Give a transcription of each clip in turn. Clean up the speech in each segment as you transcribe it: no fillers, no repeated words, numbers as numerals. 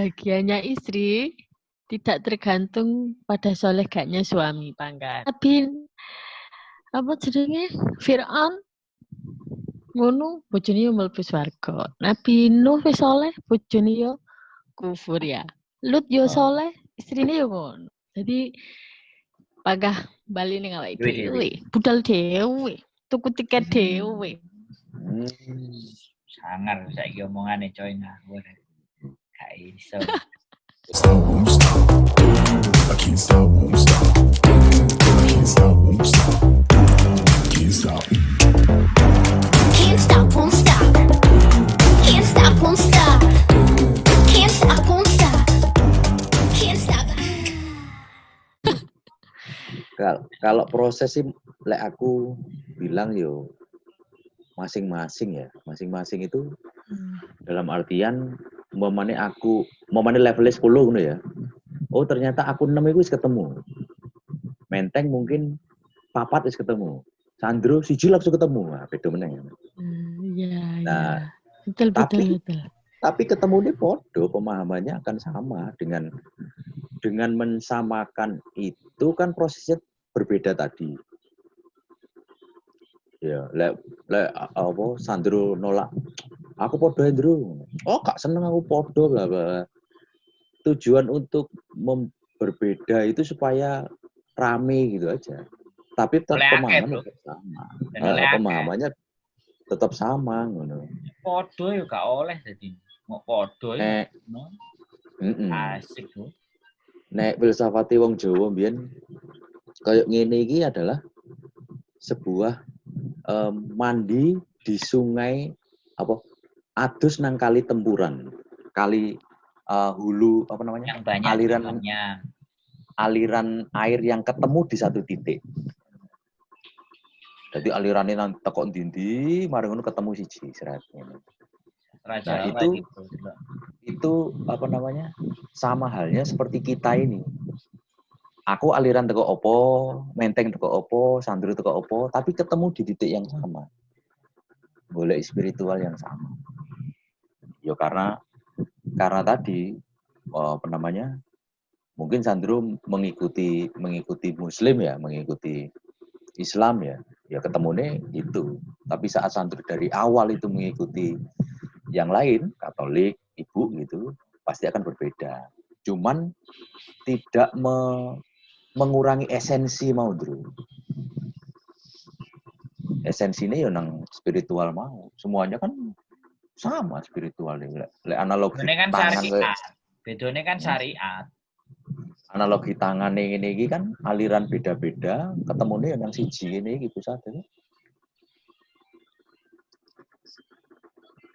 Bahagianya istri tidak tergantung pada soleh gaknya suami pangkat. Nabi apa jenenge? Fir'aun ngono bojone yo mlebu swarga. Nabi Nuh wis soleh, bojone yo kufur ya. Lut yo soleh, istrine yo ngono. Jadi pagah bali ning awake Dhewe-dhewe. dhewe, budal dhewe, tuku tiket dhewe. Sangar saiki omongane coy, ngawur. Gak iso. Stop, won't stop. I can't stop, won't stop. I can't stop, won't stop. Can't stop. Can't stop, won't stop. Can't stop, won't stop. Can't stop, won't stop. Can't stop. Kalau proses sih, lek aku bilang yo masing-masing ya, masing-masing itu dalam artian umpamane aku umpamane levelnya 10 ngono ya. Oh, ternyata aku 6 iku wis ketemu. Menteng mungkin 4 wis ketemu. Sandro 1 langsung ketemu. Nah, beda meneh. Iya. Nah, Betul, betul, betul. Tapi ketemunya podo, pemahamannya akan sama dengan mensamakan itu kan prosesnya berbeda tadi. Ya, lek lek apa Sandro nolak aku podo Andrew. Oh, gak seneng aku podo bla bla. Tujuan untuk berbeda itu supaya rame gitu aja. Tapi tetap Oleh akeh, pemahaman Bro. Tetap sama. Dan oleh akeh. Pemahamannya tetap sama ngono. Podo yo gak oleh dadi. Mau podo yo Nek no. Asik, Bro. Nek filsafate wong Jawa mbiyen koyo ngene iki adalah sebuah mandi di sungai apa adus nang kali tempuran. Kali hulu apa namanya? Yang banyak Aliran temannya. Aliran air yang ketemu di satu titik. Jadi alirannya nang teko ndi-ndi, mari ngono ketemu siji seret ngene. Raja Nah, Jawa gitu. Itu apa namanya? Sama halnya seperti kita ini. Aku aliran teko opo, Menteng teko opo, Sandro teko opo, tapi ketemu di titik yang sama. Boleh spiritual yang sama. Ya karena tadi apa namanya? Mungkin Sandro mengikuti mengikuti Muslim ya, mengikuti Islam ya. Ya ketemunya itu. Tapi saat Sandro dari awal itu mengikuti yang lain, Katolik, ibu gitu, pasti akan berbeda. Cuman tidak mengurangi esensi mau, Bro. Esensinya ya nang spiritual mau. Semuanya kan sama spiritualnya. Lek analogi Bedone kan tangan syariat. Bedone kan syariat. Analogi tangan ini iki kan aliran beda-beda, ketemunya ya nang siji ini gitu saja.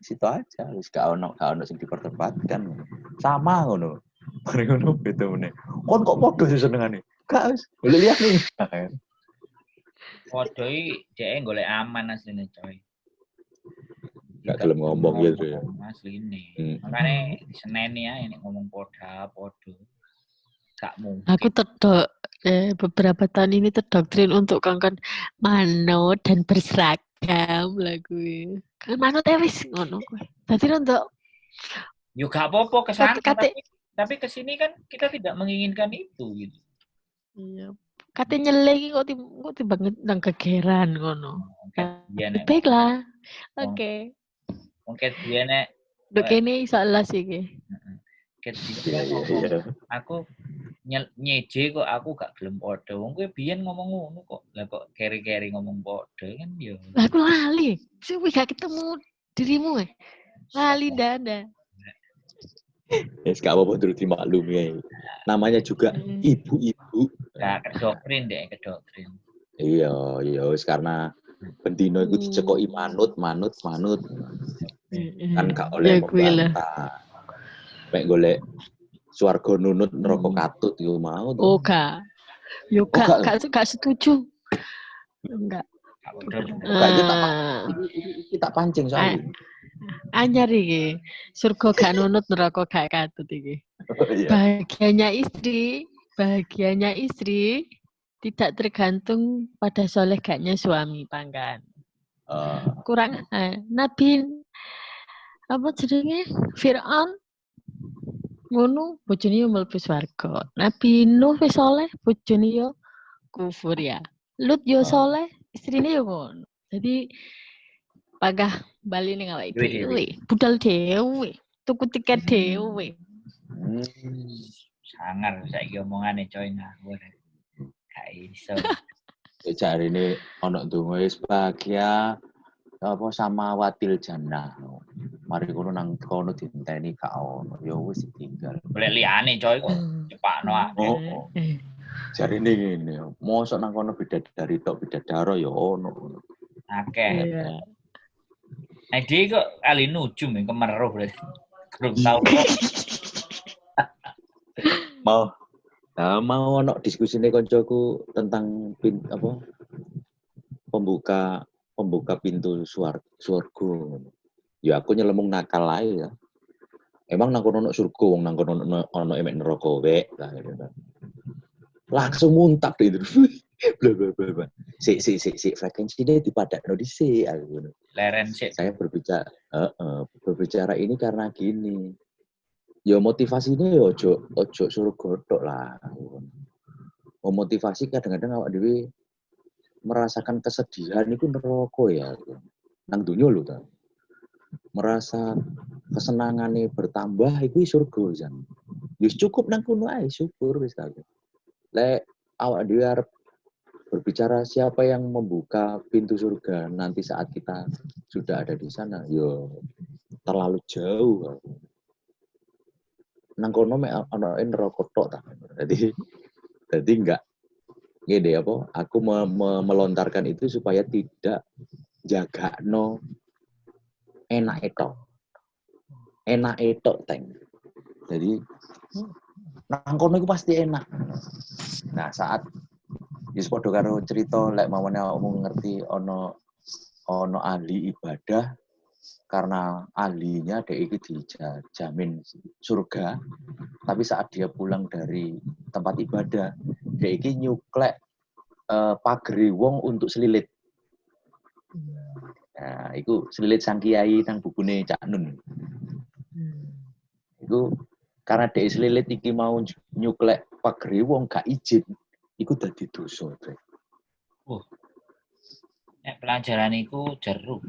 Situ aja, wis gak ono sing diperdebatkan. Sama ngono. Mari ngono beda meneh. Kon kok padha sih senengane? Gak wis, boleh lihat nih. Podo iki dhek golek aman asline, coy. Gak gelem ngomong gitu ya. Asline. Makane diseneni ae nek ngomong poda, podo. Gak mungkin. Aku terdok beberapa tahun ini terdoktrin untuk kongkon manut dan berseragam lah gue. Kan manut ya wis ngono kuwi. Dadi untuk Yo gak apa-apa ke sana, tapi ke sini kan kita tidak menginginkan itu gitu. Iya. Kate nyele iki kok timbang nang gegeran ngono. Iya, nek. Baiklah. Wong- Oke. Wong ket biyen nek Nduk kene iso elas iki. Heeh. Ket biyen Iya, kan iya, ngomong, iya. aku nyeje kok aku gak gelem padha. Wong kowe biyen ngomong ngono kok. Lah kok keri-keri ngomong padha kan yo. Lah aku lali. Suwi gak ketemu dirimu eh. Lali ndak. Ya, gak apa-apa dulu dimaklumi ya. Namanya juga ibu-ibu. Gak kedoktrin deh, kedoktrin. Iya, wis karena bendino iku dicekoki manut, manut, manut. Kan gak oleh Ya, kuwi lah. membantah. Mek golek swarga nunut neraka katut iku mau. Oh, gak. Yo Oh, gak, gak. gak setuju. Enggak. Gak padha. Gak, iki tak Ah. iki tak pancing soalnya. Anyar iki. Surga gak nunut, neraka gak katut iki. Oh, iya. Bahagianya istri tidak tergantung pada soleh gaknya suami pangkan. Kurang Nabi apa jenenge? Fir'aun Ngono bojone yo mlebu swarga. Nabi Nuh wis soleh, bojone yo kufur ya. Lut yo Oh. soleh, istrine yo ngono. Jadi pagah bali ning awake Dhewe dhewe. dhewe, budal dhewe, tuku tiket dhewe. Sangar saiki omongane coy ngawur. Gak iso. Ya, jarine ana donga wis bahagia apa sama watil jannah. Mari kono nang kono dienteni gak ono. Ya wis ditinggal. Golek liyane coy kok cepakno akeh. Oh, oh. Jarine ngene, mosok nang kono bidadari tok bidadara ya ono. Akeh. Iya. Nah, dia kok ahli nujum ya, kemeruh berarti. Kurang tahu. Mau nah, mau ono diskusine koncoku tentang apa pembuka pembuka pintu surga. Ya aku nyelemung nakal ae ya. Emang nang kono ono surga, wong nang kono ono emek neraka wek lah gitu. Langsung muntah deh itu. Bla bla bla bla. Sik sik sik sik frekuensine dipadakno dhisik aku ngono. Leren sik. Saya berbicara berbicara ini karena gini. Ya motivasinya ya ojo ojo surga tok lah. Oh, motivasi kadang-kadang awak dhewe merasakan kesedihan itu neraka ya. Nang dunya lho ta. Merasa kesenangane bertambah iku surga jan. Wis cukup nang kono ae syukur wis ta. Lek awak dhewe arep berbicara siapa yang membuka pintu surga nanti saat kita sudah ada di sana, yo terlalu jauh. Nang kono mek ono neraka tok ta. Jadi enggak ngene apa, aku melontarkan itu supaya tidak jagakno enak tok. Enak tok teng. Jadi nang kono iku pasti enak. Nah, saat wis padha karo cerita lek mamane awakmu ngerti ono ono ahli ibadah karena ahlinya dhek iki dijamin surga, tapi saat dia pulang dari tempat ibadah, dhek iki nyuklek pagere wong untuk selilit. Nah, iku selilit sang kiai nang bukune Cak Nun. Iku karena dhek selilit iki mau nyuklek pagere wong gak izin, iku dadi dosa. Dek. Nek pelajaran iku jeru.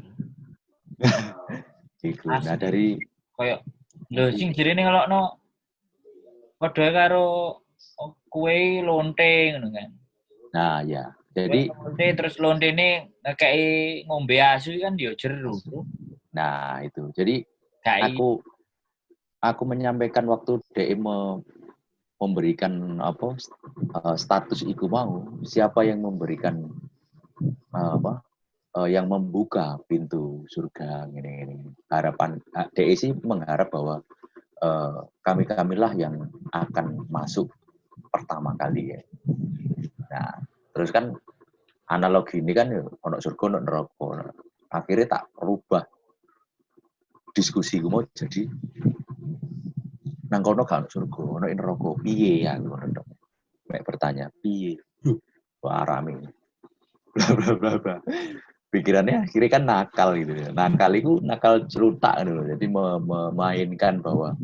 Iku. Nah, dari Koyo lho sing jirine ngelokno padha karo kue lonte ngono kan. Nah, ya. Jadi lonte terus lontene ngekeki ngombe asu kan yo jeru, Bro. Nah, itu. Jadi Gak aku menyampaikan waktu DE memberikan apa status iku mau, siapa yang memberikan yang membuka pintu surga ngene-ngene. Harapan DE sih mengharap bahwa kami-kamilah yang akan masuk pertama kali ya. Nah, terus kan analogi ini kan ono surga ono neraka. Akhirnya tak rubah diskusi ku mau jadi nang kono gak ono surga, ono neraka. Piye ya ngono tok. Mek bertanya, piye? Wah, rame. Bla bla bla bla. Pikirannya akhirnya kan nakal gitu ya. Nakal itu nakal celutak gitu loh. Jadi memainkan bahwa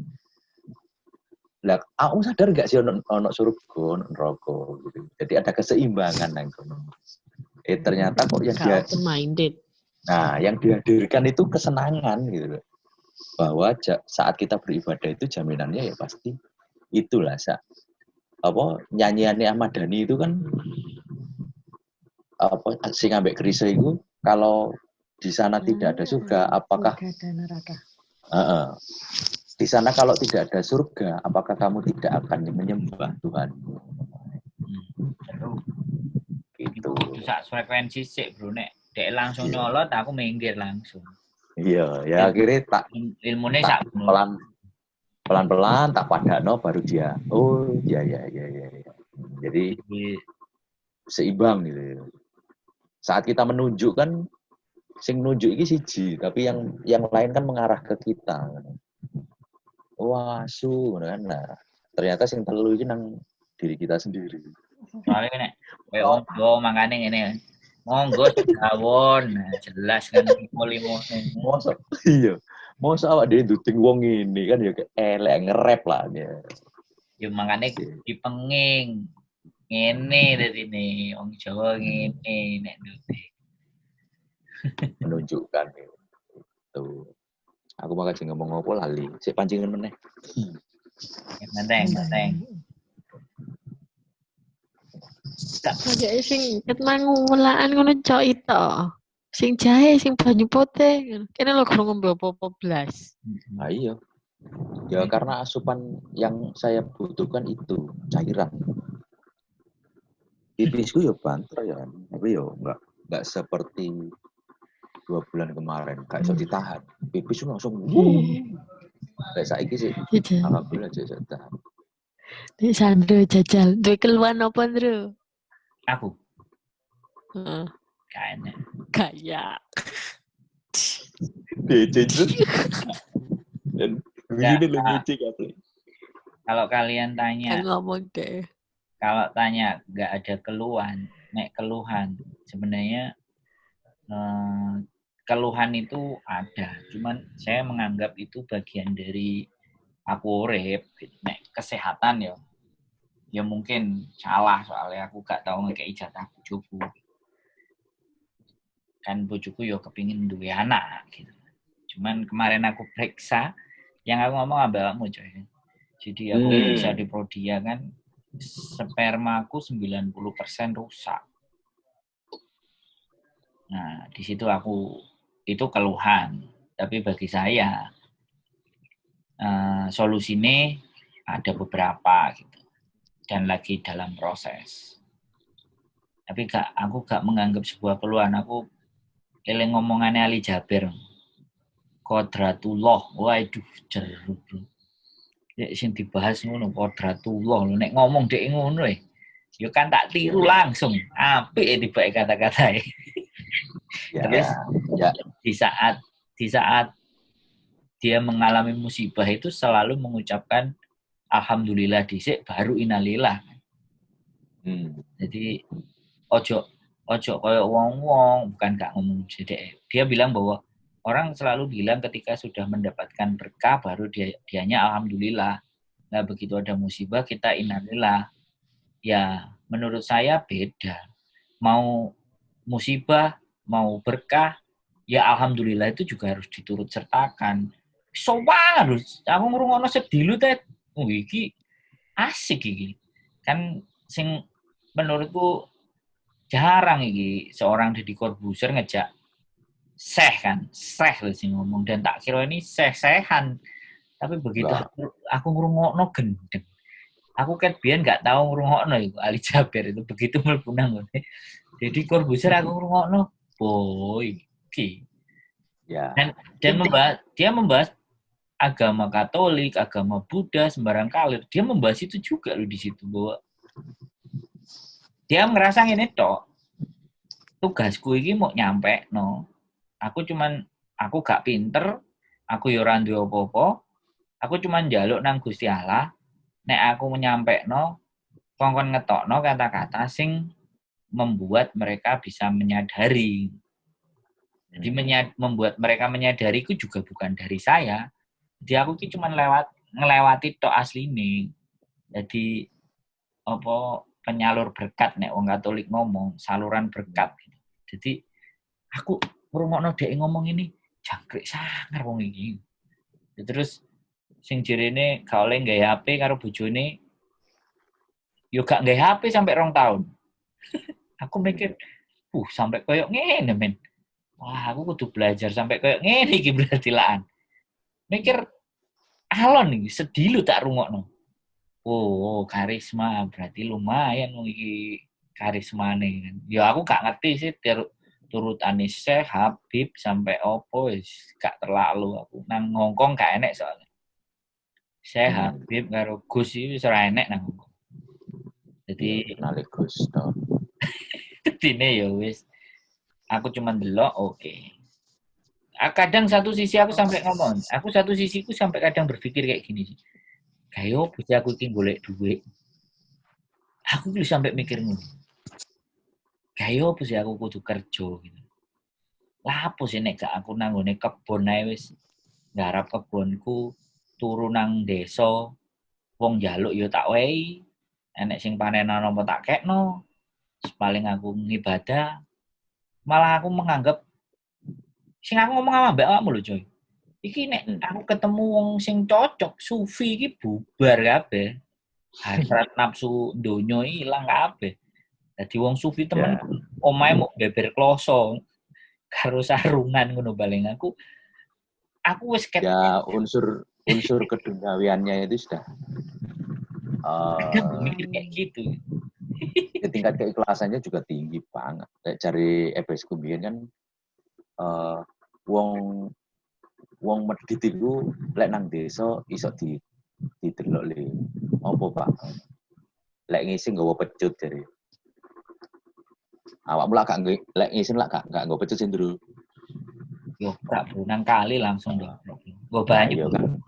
lah aku sadar gak sih ono ono surga, ono neraka gitu. Jadi ada keseimbangan nang kono. Ternyata kok yang dia Open minded. Nah, yang dihadirkan itu kesenangan gitu loh. Bahwa saat kita beribadah itu jaminannya ya pasti itulah apa nyanyiannya Ahmad Dhani itu kan apa sing ambek kerise itu kalau di sana tidak ada surga apakah surga dan neraka. Di sana kalau tidak ada surga apakah kamu tidak akan menyembah Tuhan? Jeru. Gitu. Iku kudu sak frekuensi sik, Bro, nek dek langsung nyolot aku minggir langsung. Iya, ya akhirnya tak ilmune sak pelan-pelan tak padakno baru dia. Oh, iya iya iya iya. Jadi seimbang gitu. Saat kita menunjuk kan sing nunjuk iki siji, tapi yang lain kan mengarah ke kita. Wah, su ngono kan. Nah, ternyata sing telu iki nang diri kita sendiri. Soalnya nek koyo wong mangkane ngene. Monggo dawon, nah, jelas kan limo-limo. Mosok iya. Masa awak dhewe nduting wong ngene kan ya elek ngerep lah ya. Ya makane dipenging. Ngene dadine wong Jawa ngene nek nduting. Menunjukkan itu. Aku bakal sing ngomong apa lali. Sik pancingan meneh. Menteng, menteng. Kayak sing ket mangulaan ngono cok itu. Sing jahe, sing banyu putih. Kene lho kurang ngombe apa-apa blas. Nah, iya. Ya karena asupan yang saya butuhkan itu cairan. Pipisku ya banter ya, tapi yo enggak seperti 2 bulan kemarin, gak iso ditahan. Pipis langsung wuh. Kayak saiki sih, alhamdulillah aja iso ditahan. Nek Sandro jajal, duwe keluhan apa, Ndro? Aku. Heeh. Kayaknya. Kayak. DC terus. Dan begini lho DC kabeh. Kalau kalian tanya, kan ngomong deh. Kalau tanya nggak ada keluhan, nek keluhan sebenarnya keluhan itu ada, cuman saya menganggap itu bagian dari aku urip, nek kesehatan ya. Ya mungkin salah soalnya aku gak tau ngekei jatah bojoku. Kan bojoku ya kepingin duwe anak gitu. Cuman kemarin aku periksa, yang aku ngomong ambek awakmu coy. Jadi aku bisa di Prodia kan spermaku 90% rusak. Nah, di situ aku itu keluhan, tapi bagi saya solusinya ada beberapa gitu dan lagi dalam proses. Tapi aku gak menganggap sebuah keluhan. Aku eling ngomongannya Ali Jaber. Qadratullah. Waduh, jeru bro. Nek sing dibahas ngono qadratullah lho nek ngomong dhek ngono e. Ya kan tak tiru langsung. Apik tibake kata-katae. Ya, terus ya. Di saat dia mengalami musibah itu selalu mengucapkan alhamdulillah dhisik baru innalillah. Jadi ojo koyo wong-wong, bukan gak ngomong sedek. Dia bilang bahwa orang selalu bilang ketika sudah mendapatkan berkah baru dianya alhamdulillah. Nah, begitu ada musibah kita innalillah. Ya, menurut saya beda. Mau musibah, mau berkah, ya alhamdulillah itu juga harus diturut sertakan. Sowan lho, aku ngrungokno sedilu teh. Oh, iki asik iki. Kan sing menurutku jarang iki seorang Deddy Corbuzier ngejak seh kan, seh lho sing ngomong dan tak kira ini seh-sehan. Tapi begitu aku ngrungokno gendeng. Aku ket biyen gak tau ngrungokno iku Ali Jaber itu begitu mlebu nang ngene. Deddy Corbuzier aku ngrungokno, boy iki. Ya. Dan dia membahas agama Katolik, agama Buddha, sembarang kalir. Dia membahas itu juga loh di situ bahwa dia ngerasa ngene tok. Tugasku iki mau nyampe no. Aku gak pinter, aku yo ora duwe apa-apa. Aku cuman njaluk nang Gusti Allah nek aku nyampe no, kongkon ngetokno kata-kata sing membuat mereka bisa menyadari. Jadi membuat mereka menyadari itu juga bukan dari saya. Jadi aku ki cuman ngelewati tok asline. Jadi apa penyalur berkat nek wong Katolik ngomong, saluran berkat gitu. Jadi aku ngrungokno dhek ngomong ini jangkrik sangar wong iki. Terus sing jirene gak oleh nggawe HP karo bojone yo gak nggawe HP sampai 2 tahun. Aku mikir, sampai koyo ngene men. Wah, aku kudu belajar sampai koyo ngene iki berarti laan. Mikir alon iki sedih lu tak rungokno. Oh, karisma berarti lumayan wong iki karismane kan. Ya aku gak ngerti sih turutane Syekh Habib sampai opo wis gak terlalu aku. Nang Hongkong gak enek soalnya. Syekh Habib karo Gus iki wis ora enek nang Hongkong. Jadi kenale Gus to. Dadine ya wis aku cuman delok oke. Kadang satu sisi aku sampai ngomong, aku satu sisiku sampai kadang berpikir kayak gini sih. Kayak opo sih aku iki golek duit. Aku iki sampai mikir ngono. Kayak opo sih aku kudu kerja gitu. Lah apa sih nek gak aku nang nggone kebon ae wis Nggarap kebonku, turu nang desa, wong njaluk ya tak wehi, enek sing panenan apa tak kekno. Paling aku ngibadah. Malah aku menganggap sing aku ngomong sama mbak awakmu lho, coy. Iki nek aku ketemu wong sing cocok, sufi iki bubar kabeh. Hasrat nafsu donya ilang kabeh. Dadi wong sufi temen omahe mau beber kloso karo sarungan ngono paling aku. Aku wis ket Ya unsur unsur keduniawiannya itu sudah kadang mikir kayak gitu. Ya, tingkat keikhlasannya juga tinggi banget. Kayak cari EBS biyen kan wong wong medhit iku lek nang desa iso didelok le. Apa, Pak? Lek ngising nggawa pecut jare. Awakmu lah gak lek ngising lah gak nggawa pecut sih, Ndru. Yo gak, bro, nang kali langsung dong. Gue Nah, banyak. iya kan.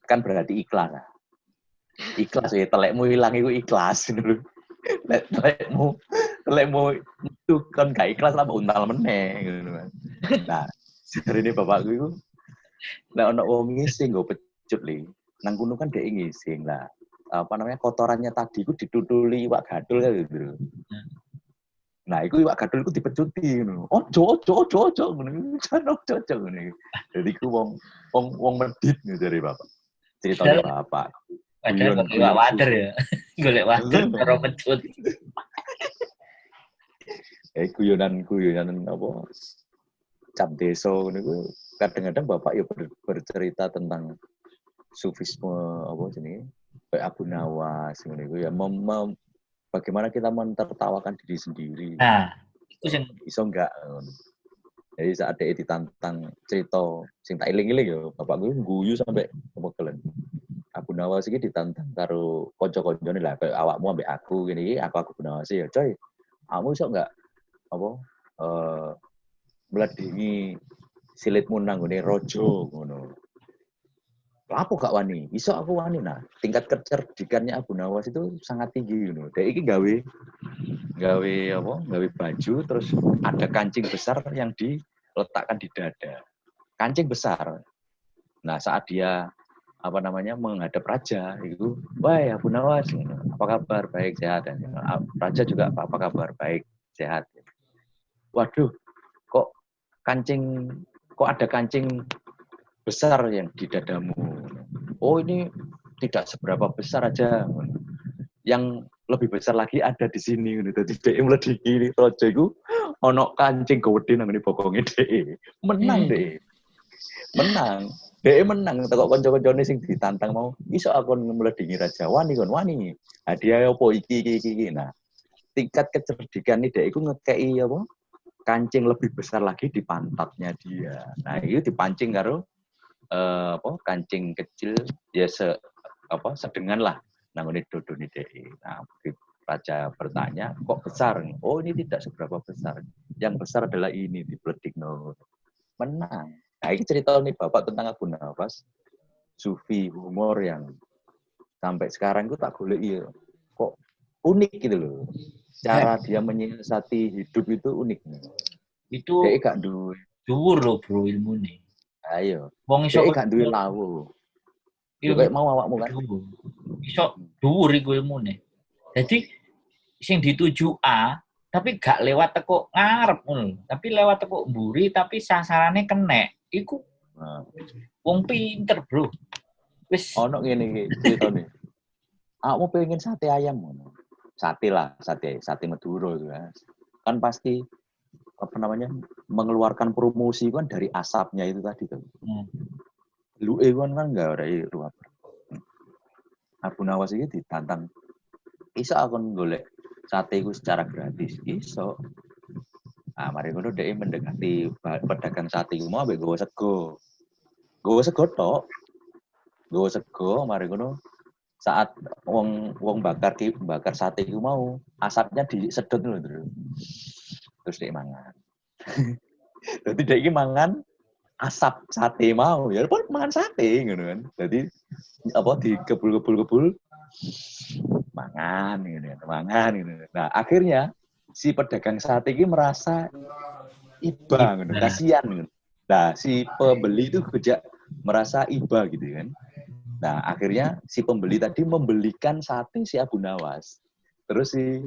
Kan berarti ikhlas. Ah. Ikhlas ya, telekmu hilang iku ikhlas ngono lho. Lek telekmu telekmu itu kan gak ikhlas lah untal meneh ngono kan. Nah, jarine bapakku iku lek ono wong ngising nggo pecut li. Nang kono kan dhek ngising lah. Apa namanya, kotorannya tadi iku ditutuli iwak gadul kan gitu. Nah, iku iwak gadul iku dipecuti ngono. Ojo ojo ojo ojo ngono. Jan ojo ojo ngono. Jadi iku wong wong wong medhit nih dari bapak. Ceritanya bapak. Padahal Guyon, golek iwak guyon wader ya. Golek wader Iya. karo pecut. Eh, guyonan guyonan apa cap desa ngono iku kadang-kadang bapak ya bercerita tentang sufisme apa jenenge kayak Abu Nawas ngono iku ya bagaimana kita mentertawakan diri sendiri. Nah, itu sing Iso enggak ngono. Jadi saat dia ditantang cerita sing tak iling-iling ya, bapak gue guyu sampai kepekelen. Abu Nawas iki ditantang karo kanca-kancane lah, kayak awakmu ambek aku gini iki, aku Abu Nawas ya, coy. Kamu iso enggak apa mledingi silitmu nang nggone raja ngono. Lapo gak wani? Iso aku wani. Nah, tingkat kecerdikannya Abu Nawas itu sangat tinggi ngono. Dia iki gawe gawe apa? Gawe baju terus ada kancing besar yang diletakkan di dada. Kancing besar. Nah, saat dia apa namanya menghadap raja itu, "Wah, Abu Nawas, apa kabar? Baik, sehat." Dan raja juga, "Apa kabar? Baik, sehat." "Waduh, kok kancing kok ada kancing besar yang di dadamu?" "Oh, ini tidak seberapa besar aja. Yang lebih besar lagi ada di sini." Dadi dhek mlediki raja iku ana kancing gede nang ngene bokonge dhek. Menang dhek. Menang. Dhek menang teko kanca-kancane sing ditantang mau, "Iso aku mledingi raja, wani kon wani. Hadiah opo iki iki iki iki." Nah, tingkat kecerdikan ini dhek iku ngekei apa? Kancing lebih besar lagi di pantatnya dia. Nah, itu dipancing karo apa? Kancing kecil ya se apa sedengan lah nang ngene dodone dhek. Nah, begitu raja bertanya, "Kok besar?" "Oh, ini tidak seberapa besar. Yang besar adalah ini," dibledikno. Menang. Nah, ini cerita nih Bapak tentang Abu Nawas, sufi humor yang sampai sekarang itu tak golek ya. Kok unik gitu loh. Cara dia menyiasati hidup itu unik. Itu Dia gak duwe. Dhuwur lho, bro, ilmune. Ayo. Wong iso Dia gak duwe lawu. Ya ilmu kayak mau awakmu kan. Dhuwur. Iso dhuwur iku ilmune. Jadi sing dituju A tapi gak lewat teko ngarep ngono, tapi lewat teko mburi tapi sasarannya kenek. Iku Nah, wong pinter, bro. Wis ono ngene iki ceritane. Aku pengen sate ayam ngono. Sate lah, sate, sate Madura itu kan. Kan pasti apa namanya mengeluarkan promosi kan dari asapnya itu tadi tuh. Lu kan kan enggak ada luar. Abu Nawas ini ditantang. "Iso aku golek sate iku secara gratis?" "Iso." Nah, mari ngono dhek mendekati pedagang sate iku mau ambek nggawa sego. Nggawa sego tok. Nggawa sego, mari ngono saat wong wong bakar ki bakar sate iku mau asapnya disedot lho, Bro. Terus dhek mangan. Dadi dhek iki mangan asap sate mau ya pun mangan sate ngono kan. Jadi apa dikebul-kebul-kebul mangan gitu kan, mangan gitu. Nah, akhirnya si pedagang sate ini merasa iba ngono, kasihan ngono. Nah, si pembeli itu gejak merasa iba gitu kan. Nah, akhirnya si pembeli tadi membelikan sate si Abu Nawas. Terus si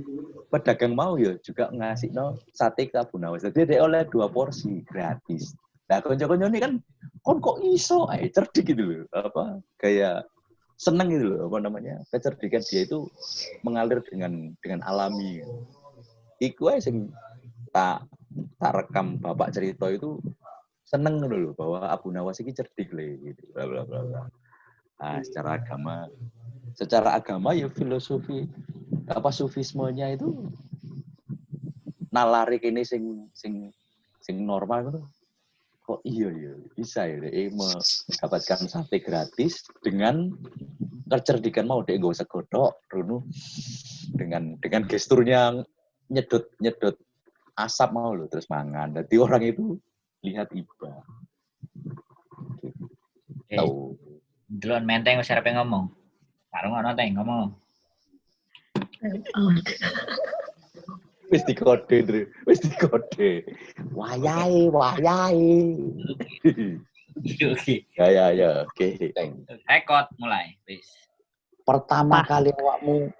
pedagang mau ya juga ngasih no sate ke Abu Nawas. Jadi dia oleh 2 porsi gratis. Nah, konco-konco ini kan kon kok iso cerdik gitu loh. Apa kayak seneng gitu loh, apa namanya? Kecerdikan dia itu mengalir dengan alami. Iku ae sing tak rekam bapak cerita itu seneng gitu loh bahwa Abu Nawas iki cerdik le gitu. Bla bla bla bla. Nah, secara agama ya filosofi apa sufismenya itu nalari kene sing sing sing normal gitu. Kok iya ya bisa ya dia mendapatkan sate gratis dengan kecerdikan mau dia nggak usah godok runu dengan gesturnya nyedot asap mau lo terus mangan. Jadi orang itu lihat iba. Gitu. Tahu. Delon menteng wis arepe ngomong. Karo ngono teng ngomong. Wis dikode, Dre. Wis dikode. Wayahe, wayahe. Oke. Ya, oke. Teng. Rekod mulai, wis. Pertama kali awakmu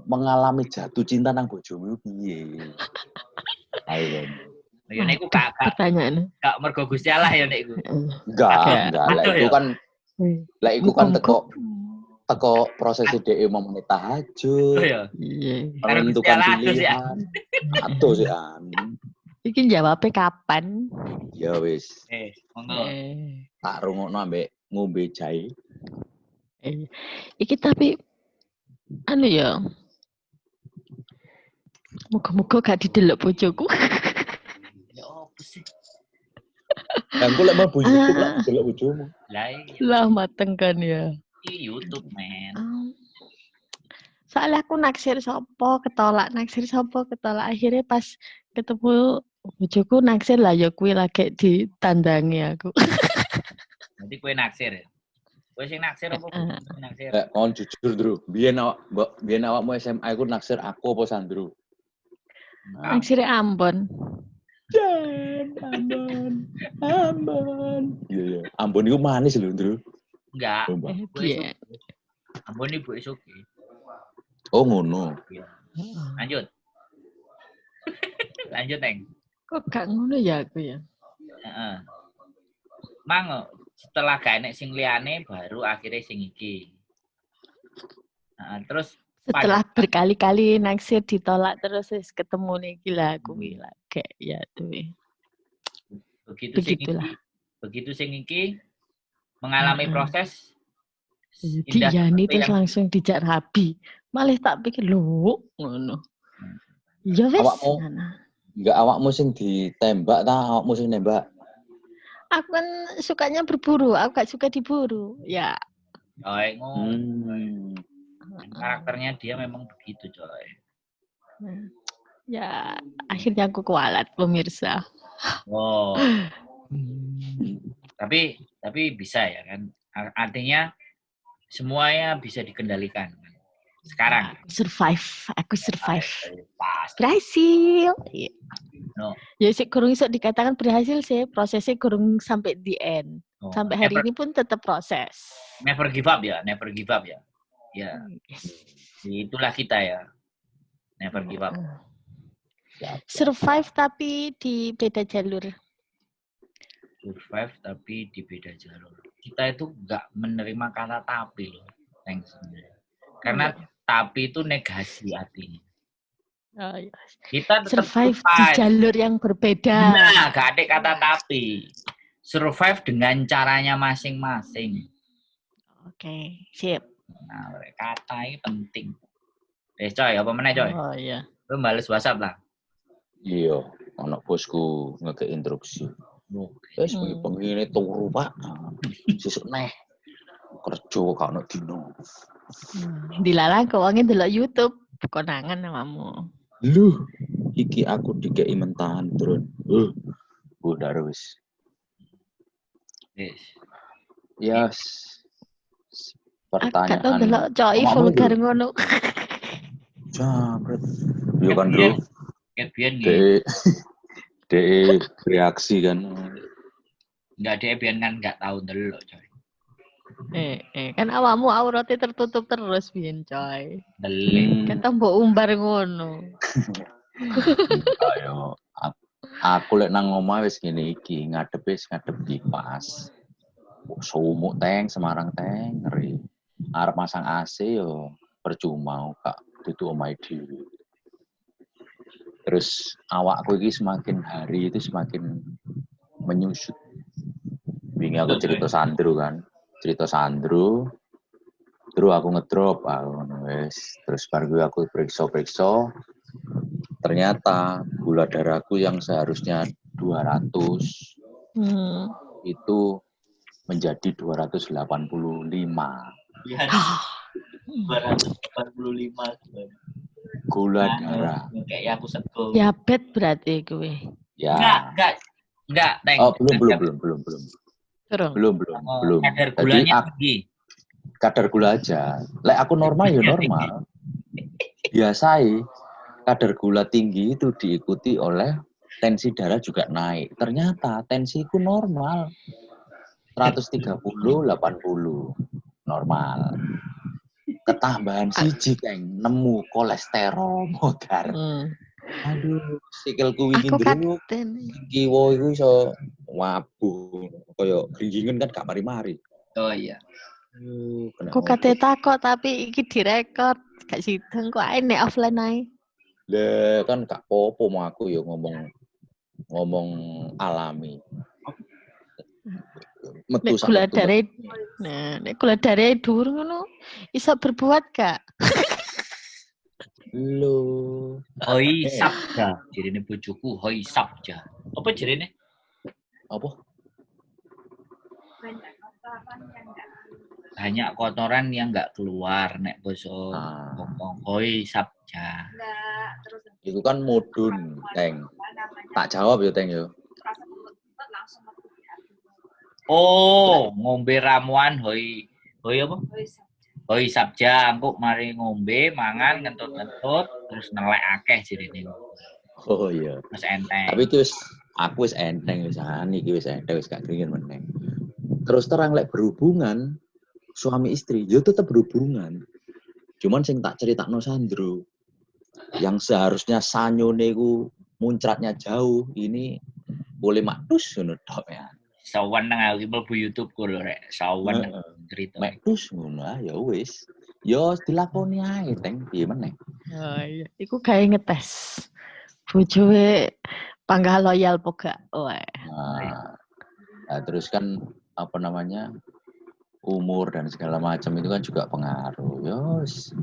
mengalami jatuh cinta nang bojomu piye? Ayo. Ya nek iku gak pertanyaan. Gak mergo Gusti Allah ya nek iku. Enggak, lek iku kan lek iku kan teko proses dhek mau menit tahajud. Iya. Menentukan pilihan. Aduh sih an. Iki jawabe kapan? Ya wis. Monggo. Tak rungokno ambek ngombe jahe. Iki tapi anu ya. Muga-muga gak didelok bojoku. Ya opo sih? Lah engko lek mlebu YouTube lek delok bojomu. Lah iya. Lah mateng kan ya. Di YouTube, men. Soalnya aku naksir sopo, ketolak, naksir sopo, ketolak. Akhirnya pas ketemu bojoku naksir lah ya kuwi lagi ditandangi aku. Nanti kowe naksir ya? Kowe sing naksir apa bojomu naksir? Kon jujur, Dru. Biyen awakmu SMA iku naksir aku apa Sandro? Naksire Ambon. Jan, Ambon. Ambon. Iya, iya. Ambon iku manis lho, Dru. Enggak. Iya. Ambon ibu Soge. Oh, ngono. Iya. Lanjut. Lanjut, Neng. Kok gak ngono ya aku ya? Heeh. Mang setelah gak enek sing liyane baru akhirnya sing iki. Heeh, terus setelah berkali-kali naksir ditolak terus wis ketemu niki lah kuwi lagi ya tuh. Begitulah. Begitu sing iki mengalami proses indah. Terus langsung dijak rabi. Malah tak pikir lho ngono. Ya wis. Awakmu enggak awakmu sing ditembak ta awakmu sing nembak? Aku kan sukanya berburu, aku gak suka diburu. Ya. Coy, karakternya dia memang begitu, coy. Ya, akhirnya aku kualat, pemirsa. Oh. Tapi bisa ya kan? Artinya semuanya bisa dikendalikan kan? Sekarang. Aku survive. Pasti. Berhasil. No. Ya sih kurang iso dikatakan berhasil sih, prosesnya kurang sampai the end. Oh. Sampai hari ini pun tetap proses. Never give up ya, never give up ya. Ya. Yes. Itulah kita ya. Never give up. Survive tapi di beda jalur. Survive tapi di beda jalur. Kita itu nggak menerima kata tapi loh. Thanks. Karena tapi itu negasi artinya. Oh, iya. Kita tetap survive di jalur yang berbeda. Nah, gak ada kata tapi. Survive dengan caranya masing-masing. Oke, sip. Nah, kata ini penting. Coy, apa meneh, coy? Oh iya. Lu bales WhatsApp lah. Iya, anak bosku ngekei instruksi. Wis bengi-bengi ini turu, Pak. Sesuk neh. Kerja gak ono dino. Dilalah kok wonge delok YouTube, konangan awakmu. Luh, iki aku dikei mentahan drone. Udah wis. Wis. Yes. Pertanyaan. Aku delok coy vulgar ngono. Jambret. Yo kan, Bro. Ket biyen nggih. De reaksi kan. Enggak, dia biyen kan enggak tau ndelok, coy. Kan awakmu aurate tertutup terus biyen, coy. Ndelik. Kan mbok umbar ngono. Ayo, aku lek nang omah wis ngene iki, ngadepe wis ngadep kipas. Sumuk teng Semarang teng ngeri. Arep masang AC yo percuma gak dudu omahe dhewe. Terus awakku iki semakin hari itu semakin menyusut. Wingi aku cerita Sandro kan. Cerita Sandro. Terus aku ngedrop, aku ngono wis. Terus bar kuwi aku periksa-periksa. Ternyata gula darahku yang seharusnya 200 itu menjadi 285. Iya, 285. Gula darah. Kayak aku sego. Diabetes berarti kowe. Ya. Enggak, enggak. Enggak, Teng. Oh, belum, belum, belum, belum, belum. Terus. Belum, belum, Oh, belum. kadar Jadi gulanya tinggi. Kadar gula aja. Lek aku normal ya normal. Biasai kadar gula tinggi itu diikuti oleh tensi darah juga naik. Ternyata tensiku normal. 130 80 normal. Ketambahan siji keng nemu kolesterol modar. Aduh, sikilku wingi Aku ndruk. katen. Kiwa iku iso wabuh kaya gringgingan kan gak mari-mari. Oh iya. Aduh, kena Aku opo. kate takok tapi iki direkod. Gak sideng kok ae nek offline ae. Lah kan gak popo mau aku ya ngomong ngomong alami. Metu Nek sak gula metu. darah, nah, nek gula darah dhuwur ngono iso berbuat gak? Lho. Hoi sabja, jirine bojoku hoi sabja. Apa jirine? Apa? Banyak kotoran yang enggak keluar nek basa Ah. ngomong hoi sabja. Iku kan mudun, Teng. Tak jawab ya, Teng yo. Oh, ngombe ramuan hoi hoi apa? Hoi sabja, engko mari ngombe, mangan ngentut-ngentut terus nelek akeh jirine. Oh iya. Terus enteng. Tapi itu wis aku wis enteng wis iki wis enteng wis gak kringin meneng. Terus terang lek berhubungan suami istri, yo tetep berhubungan. Cuman sing tak critakno Sandro yang seharusnya sanyone iku muncratnya jauh, ini boleh maktus ngono tok ya. Saweneng aku iki mlebu YouTube ku lho rek. Saweneng cerita. Maktus ngono ah ya wis. Yo dilakoni ae Teng, piye meneh. Oh iya, iku gawe ngetes. Bojoe panggah loyal po gak? Wah. Nah, nah, terus kan apa namanya umur dan segala macam itu kan juga pengaruh. Yo wis,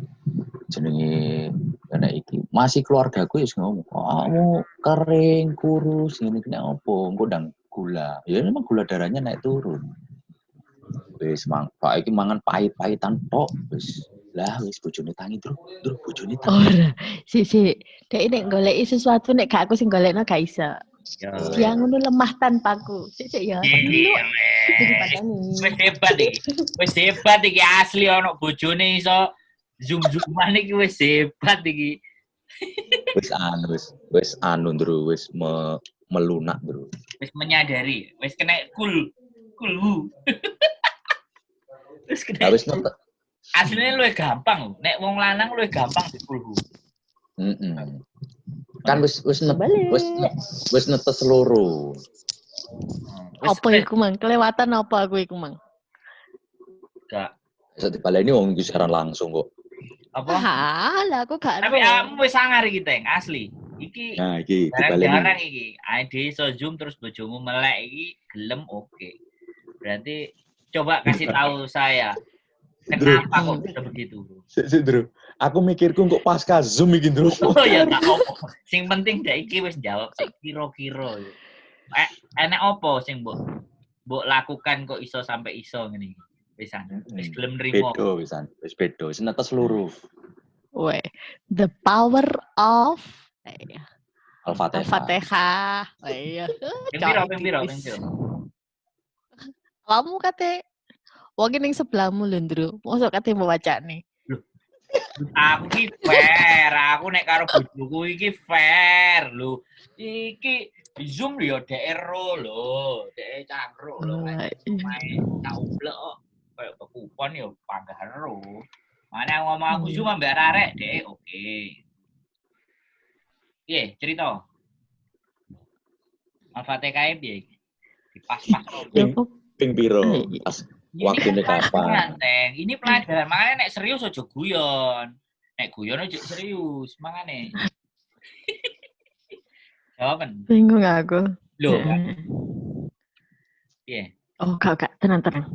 jenenge kena iki. Masih keluargaku ya ngomong, kamu kering, kurus, ngene kena opo? Engko ndang gula. Ya memang gula darahnya naik turun. Wis mang, Pak iki mangan pahit-pahitan tok wis. Lah wis bojone tangi, Bro. Bro, bojone tangi. Ora. Si si, dek nek goleki sesuatu nek gak aku sing golekno gak iso. Ya. Dia ngono lemah tanpaku. Sik sik ya. Iya, Dulu wes. Wis hebat iki. Wis hebat iki asli ono bojone iso zoom-zooman iki wis hebat iki. Wis anu wis wis anu, Bro, wis melunak, Bro. Wis menyadari, wis kena kul kulhu. Wis kena. Lah wis nonton. Asline luwih gampang, nek wong lanang luwih gampang dikulhu. Heeh. Kan wis wis net, Balik. wis wis netes loro. Wis Apa iku mang? Kelewatan apa aku iku mang? gak Iso dibaleni wong iki siaran langsung kok. apa? Ah, lah aku gak Tapi ero. kamu wis sangar iki Teng, asli. Iki Nah, iki dibaleni. jarang-jarang iki. ID iso zoom terus bojomu melek iki gelem oke. Berarti coba kasih tahu saya kenapa kok bisa begitu, Bro? Sik sik, Bro. Aku mikirku kok pasca Zoom iki, Bro. Oh ya tak opo. Sing penting dek iki wis jawab sik kira-kira. Enek opo sing mbok mbok lakukan kok iso sampai iso ngene iki? Wisan. Wis gelem nrimo. Beda wisan, wis beda. Wis netes loro. Weh, the power of Al-Fatihah. Al-Fatihah. Weh, iya. Ping piro, ping piro, ping piro? Kamu kate wong ning sebelahmu lho, Ndru. Mosok kate mau wacane. Aku ki fair, aku nek karo bojoku iki fair lho. Iki Di Zoom yo DRO lho, DE cangkruk lho. Oh, Nek iya. main tak ublek kok koyo kekupon yo panggah ero. Mana ngomong aku Iya. Zoom ambek arek DE oke. Piye cerita? Al-Fatihah kae piye? Dipas-pas. Ya apa? Ping piro? Iya. Pas Ini Waktunya kan kapan? pelajaran, Teng. Ini pelajaran. Makanya nek serius aja guyon. Nek guyon aja serius, makane. Jawaban. Bingung aku. Lho, Heeh. piye? Oh, gak, gak, tenang, tenang.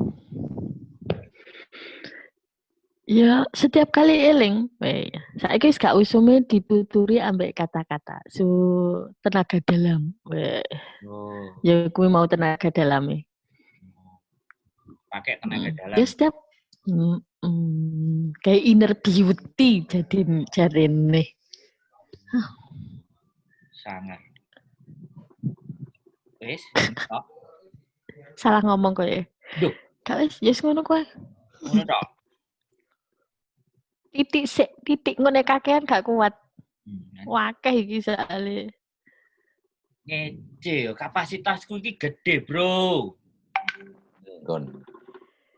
Ya, setiap kali eling, weh, saiki wis gak usume dituturi ambek kata-kata. Su tenaga dalam. Weh, Oh, ya kuwi mau tenaga dalame. pakai tenaga dalam. Ya setiap kayak inner beauty jadi jarene. Sangat. Wis, tok. Salah ngomong kowe. Duh. Gak wis, ya wis ngono kuwi. Ngono tok. Titik sik, titik ngene kakean gak kuat. Hmm, Wakeh iki soalnya. Ngece, yo, kapasitasku iki gede, Bro. Kon.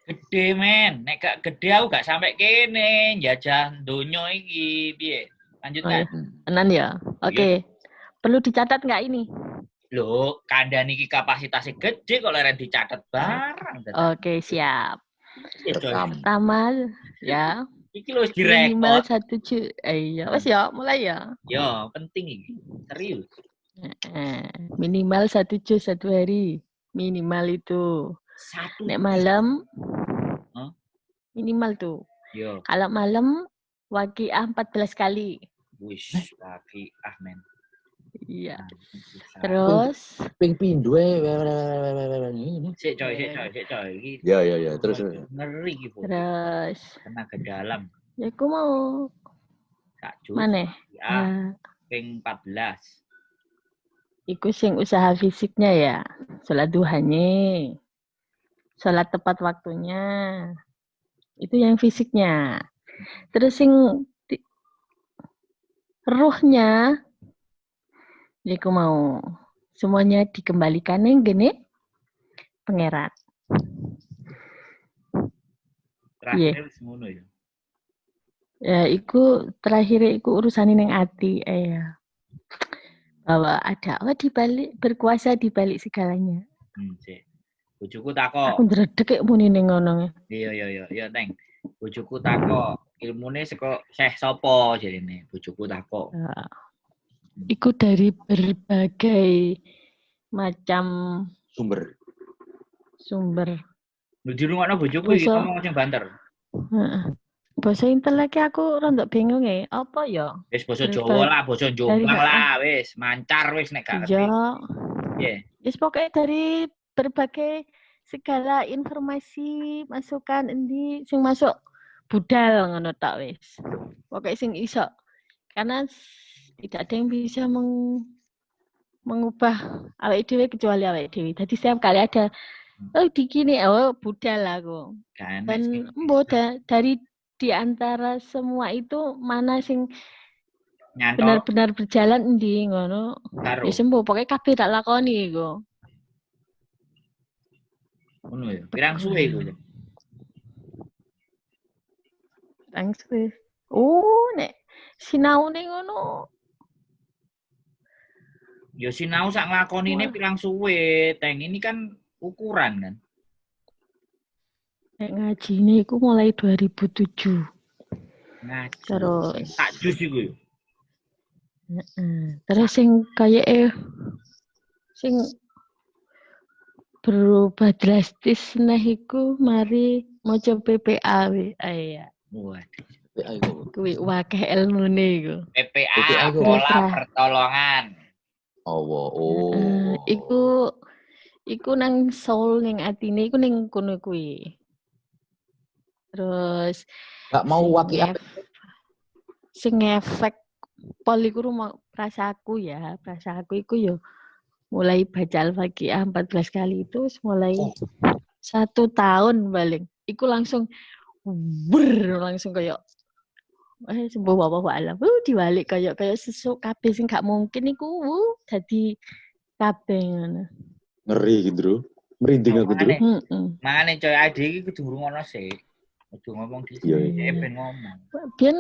Gede, men. Nek gak gede aku gak sampai kene njajah donya iki. Piye? Lanjutkan. Oh, Tenan ya. Oke. Perlu dicatat nggak ini? Loh, kandhane iki kapasitasnya gede kok leren dicatat barang. Oke, siap. Rekam. Pertama ya, Iki lho wis minimal direkod. 1 juta. Iya, wes ya, mulai ya. Yo, penting iki. Serius. Minimal 1 juz satu hari. Minimal itu. Satu. Nek malam Hah? minimal tuh. Yo, Kalau malam waqiah 14 kali. wis lagi ah men. Iya. Bisa. Terus Ping pindho e, ini. Sik coy, sik coy, sik coy. Iki Ya ya ya, terus terus. ngeri iki, Bu. terus Tenaga dalam. ya aku mau Sak juz. mana? Ya, Ah, ping 14. iku sing usaha fisiknya ya. Sholat duhanya. Sholat tepat waktunya. Itu yang fisiknya. Terus sing ruhnya ya iku mau semuanya dikembalikan yang gini pangeran. Terakhir wis ngono ya. Ya iku terakhir iku urusan ning ati ya. Bahwa ada Allah di balik berkuasa di balik segalanya. Sik. Bojoku takok. Aku ndredeg kayak muni ning ngono. Iya iya iya, iya Teng. Bojoku takok, ilmune saka Syekh sapa jarine? Bojoku takok. Ya. Iku dari berbagai macam Sumber. sumber. Lho dirungokno bojoku iki Basa- ngomong sing banter. Heeh. Basa intelek aku rontok bingung ya. Apa ya? Wis basa Dari- Jawa lah, basa Jombang dari- lah, wis mancar wis nek gak ngerti. Iya. Piye? Wis pokoknya dari berbagai segala informasi masukan endi sing masuk budal ngono tok wis. Pokoknya sing iso. Karena tidak ada yang bisa mengubah awake dhewe kecuali awake dhewe. Dadi setiap kali ada oh digini oh budal aku. Gak enek Dan sing embo dari di antara semua itu mana sing nyantol benar-benar berjalan endi ngono. karo. Ya sembuh, pokoknya kabeh tak lakoni iku. Ngono ya. Pirang suwe iku ya? Langsung. Oh, nek sinaune ngono. Ya sinau sak nglakonine Wah. pirang suwe, Teng. Ini kan ukuran kan. Nek ngajine iku mulai 2007. Ngaji. Terus Tak jus iku ya. heeh. Terus sing kayake sing berubah drastis nah iku mari maca PPA we. Iya, Waduh. PA iku. kuwi wakeh ilmune iku. PPA, PPA iku. pola Putra. pertolongan. Oh, oh. Heeh, iku iku nang soul ning atine iku ning kono kuwi. Terus Gak mau sing waki apa? sing ngefek pol iku rumah perasaanku ya, perasaanku iku yo mulai baca Al-Fatihah 14 kali itu wis mulai Oh. 1 tahun paling. Iku langsung wer langsung kayak sembuh apa alam. Diwalik kayak kayak sesuk kabeh sing gak mungkin iku dadi Kabeh ngono. Ngeri gitu, Bro. Merinding aku, Bro. Heeh. Mangane coy ade iki kudu ngrungokno sik. Kudu ngomong dhisik. Iya, iya. Ben ngomong. Biyen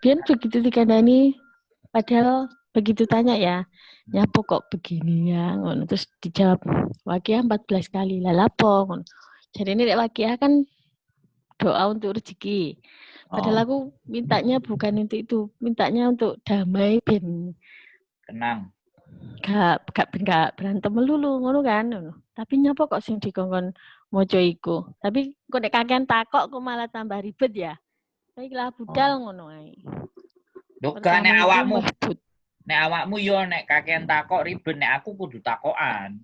biyen begitu dikandani padahal begitu tanya ya, nyapo kok begini ya ngono terus dijawab waqiah 14 kali. Lah lapo ngono. Jadi ini nek waqiah kan doa untuk rezeki. Padahal aku mintanya bukan untuk itu, mintanya untuk damai ben Tenang. gak ben gak berantem melulu ngono kan ngono. Tapi nyapa kok sing dikongkon maca iku. Tapi kok nek kakean takok kok malah tambah ribet ya. Baiklah budal ngono ae. Lho gak nek Pertama itu awakmu, mebut. nek awakmu yo nek kakean takok ribet, nek aku kudu takokan.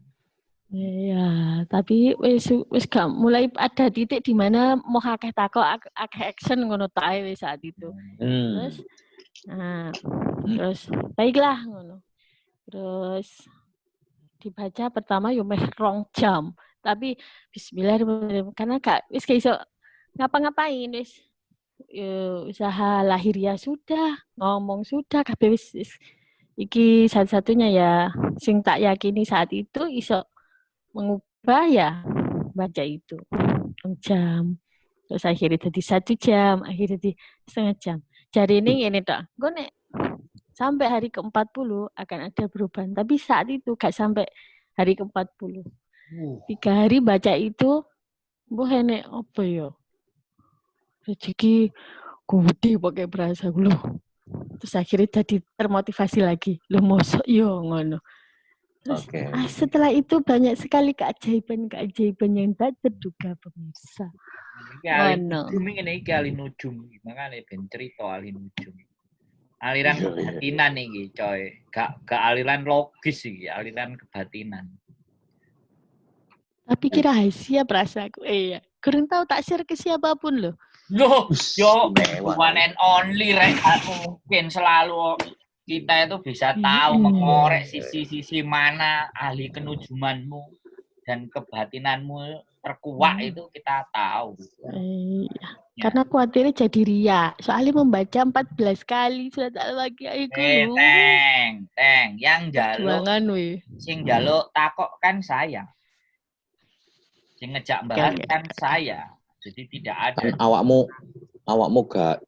Iya, tapi wis wis gak mulai ada titik di mana mau akeh takok akeh action ngono ta ae wis saat itu. Terus nah, terus baiklah ngono. Terus dibaca pertama yo meh 2 jam. Tapi bismillahirrahmanirrahim karena gak wis gak iso ngapa-ngapain wis yo, usaha lahiriah sudah, ngomong sudah, kabeh wis, wis iki satu-satunya ya sing tak yakini saat itu iso mengubah ya baca itu 2 jam. Terus akhirnya jadi 1 jam, akhirnya jadi setengah jam. Jadi ini tok. Engko nek sampai hari ke-40 akan ada perubahan. Tapi saat itu gak sampai hari ke-40. 3 hari baca itu, mbuh enek apa ya? Rezeki gede pakai berasa lho. Terus akhirnya jadi termotivasi lagi. Lho mosok yo ngono. Terus setelah itu banyak sekali keajaiban-keajaiban yang tak terduga pemirsa. Iki ahli Ngono. nujum ngene iki ahli nujum. Makane ben cerita ahli nujum. Aliran Iya. kebatinan iki, coy. Gak aliran logis iki, aliran kebatinan. Tapi kira rahasia perasaanku. Iya, kurang tahu tak share ke siapapun loh. Loh, yo Mewah. one and only rek mungkin selalu kita itu bisa tahu mengorek sisi-sisi mana ahli kenujumanmu dan kebatinanmu terkuak itu kita tahu. Iya. Ya. Karena khawatirnya jadi ria. Soalnya membaca 14 kali surat Al-Waqiah iku. Teng, yang jaluk Perjuangan weh. sing jaluk takok kan saya. Sing ngejak bahas Oke. kan saya. Jadi tidak ada. Kan awakmu gak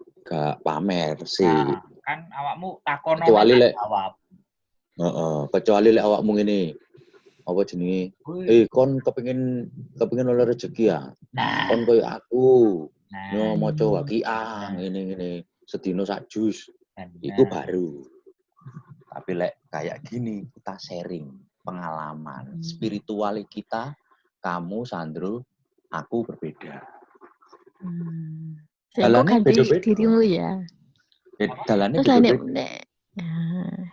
pamer sih. Nah, kan awakmu takono Kecuali lek- jawab. Heeh, kecuali lek awakmu ngene. Apa jenenge? Kon kepengin oleh rezeki ya. Nah, Kon koyo aku. nah, Yo maca waqiah ngene-ngene. Sedina sak juz. nah. Iku baru. Tapi lek kayak gini kita sharing pengalaman spiritual kita, kamu Sandro, aku berbeda. Saya kok Jalannya ganti beda-beda. dirimu ya. Dalane Terus lah nek beda-beda.